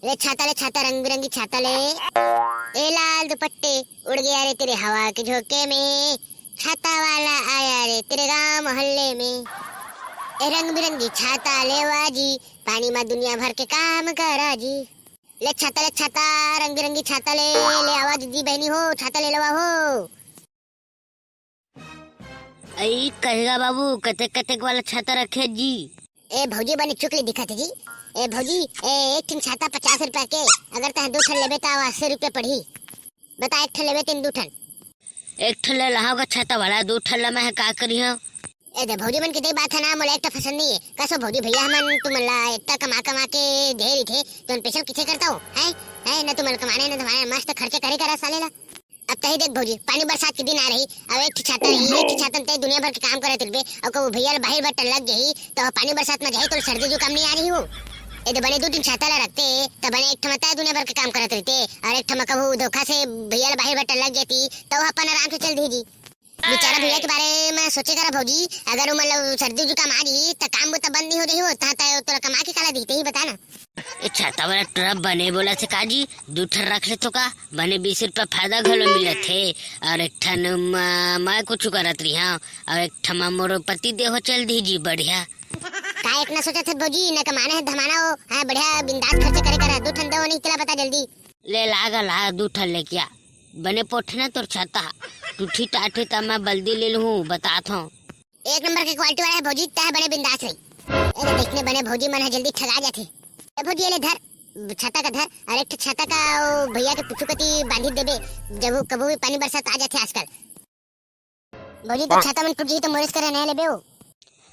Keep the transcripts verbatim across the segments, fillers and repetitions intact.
ले छाता, ले छाता, रंग बिरंगी छाता ले। ए लाल दुपट्टे, उड़ गया रे तेरे हवा के झोंके में। छाता वाला आया रे तेरे गांव मोहल्ले में। ए रंग बिरंगी छाता लेवा जी, पानी मा दुनिया भर के काम करा जी। ले छाता, ले छाता, रंग बिरंगी छाता ले, ले आवा दीदी बहनी हो, छाता ले लेवा हो। अई कहेगा बाबू, कतेक कतेक वाला छाता रखे जी? ए भौजी, बने चुकली दिखत हे जी। ए भौजी, ए एक ठिन छाता पचास रुपया के, अगर तह दू ठन लेबे त अस्सी रुपया पड़ही। बता, एक ठन लेबे तेन दू ठन? एक ठन ले लहाओगा छाता वाला, दू ठन ला मैं का करी हूँ? ए दे भौजी मन के दे बात है ना, मोला एक ठन पसंद नहीं है। कसो भौजी भैया हमन तुमन ला इतना कमा कमा के दे रही थे, तुमन special किसे करता हो? हैं? हैं? न तुमन कमाने न तुम्हारे मस्त खर्चे करे करा साले ला। अब तही देख भौजी, पानी बरसात के दिन आ रही, अब एक ठो छाता रही, एक ठो छाता में तय दुनिया भर के काम करत रहिबे, अउ कबू भैया ल बाहिर बट्टा लग गई, तो पानी बरसात में जाए तो सर्दी जुकाम नहीं आ रही हो। ए दे बने दू तीन छाता ला रखते, त बने एक ठो में तय दुनिया भर के काम करत रहते, और एक ठो में कबू धोखा से भैया ल बाहिर बट्टा लग जाती, तो अपन आराम से चल दी जी। बेचारा भैया के बारे में सोचे करा भौजी, अगर उमन ला सर्दी जुकाम आ रही, त काम तो बंद नहीं हो रही हो, तहाँ तय तोला कमा के काला दी, तही बता ना। ए छाता वाला टुरा बने बोलत हे का जी, दू ठन रख लेथो का, बने बीस रुपया फायदा घलो मिलत हे, और एक ठन म-, मैं कुछ करत रही हूँ, और एक ठन म मोर पति देव चल दी जी बढ़िया। का इतना सोचत हे भौजी, न कमाना है धमाना हो, हाँ बढ़िया बिंदास खर्चा करे करा, दू ठन दो नहीं तेला बता जल्दी। ले लागा ला दू ठन लेके आ, बने पोठे ना तोर छाता, टूठी टाठी त मैं बल्दी ले लूँ, बतात हूँ। एक नंबर के quality वाला है भौजी, तह बने बिंदास रही। ए तो देखने बने भौजी मन ह जल्दी ठगा जाथे। ए भौजी, ये ले धर, छाता का धर, और एक ठो छाता का ओ भैया के पुछू कती बांधी देबे, जब वो कबू भी पानी बरसात आ जाथे आजकल। भौजी, तो छाता मन टूट जाही तो मोरेस करे नया लेबे हो।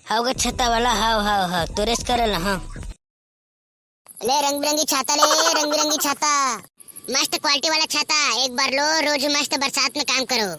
हाव गे छाता वाला, हाव, हाव, हाव, तोरेस करे ला, हाँ। ले रंग बिरंगी छाता ले, रंग बिरंगी छाता, मस्त quality वाला छाता, एक बार लो, रोज मस्त बरसात में काम करो।